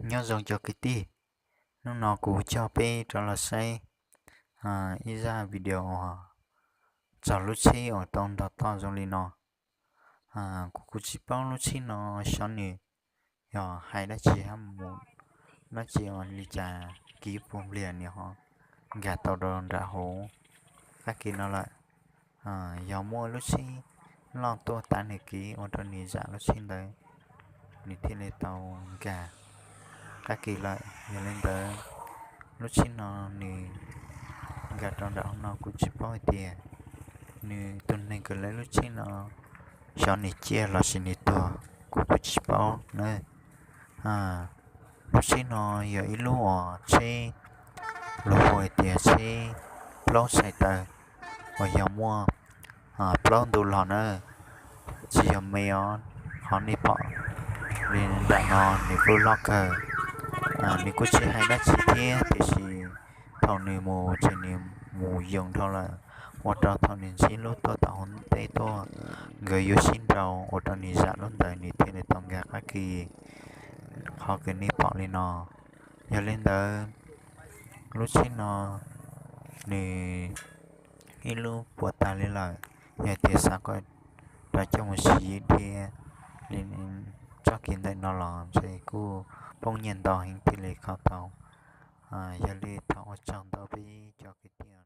Nyob zoo cov kwv tij, hnub no kuv coj peb rov los saib ib zaj video txog lub tsheb uas tau ntog toj zoo li no. Kuv kuv tsis paub lub tsheb no xyov nws yog hais dab tsi hab mus dab tsi ua li cas kiv puag npliag nws ho nkag tau rau nram hauv qab ke no lawm. Yog muaj lub tsheb loj tuaj tav nws kev ua rau nws zam lub tsheb ntawd, nws thiaj li tau nkag qab ke lawm. Yog li ntawd, lub tsheb no nws nkag rau nram hauv no kuv tsis paub hais tias nws tus neeg kws lawv lub tsheb no xyov nws ciaj lossis nws tuag, kuv kuj tsis paub na. Lub tsheb no yog ib lub uas tsheb luag hu hais tias tsheb plaub txhais taw uas yog muaj plaub ntu los na, tsis yog me os. Qhov nej pom li nram no nws kuj loj kawg, nws kuj tsis hais dab tsi thiab, tiam sis thaum nws mus ces nws mus yoos dhau lawm, ua rau thaum nws ntsib lub tuaj tom hauv ntej tuaj, nkawd yuav sib nraus ua rau nws zam lub ntawd nws thiaj li tau nkag qab ke. Qhov kws nej pom li no, yog li ntawd lub tsheb no nws ib lub puas tag li lawm. Yog tias xav kom rov coj mus siv dhia li txoj kev ntawm no los ntshe kuj poob nyiaj ntau heev thiaj li kho tau. Yog li thov ua tsaug ntau peb cov kwv tij.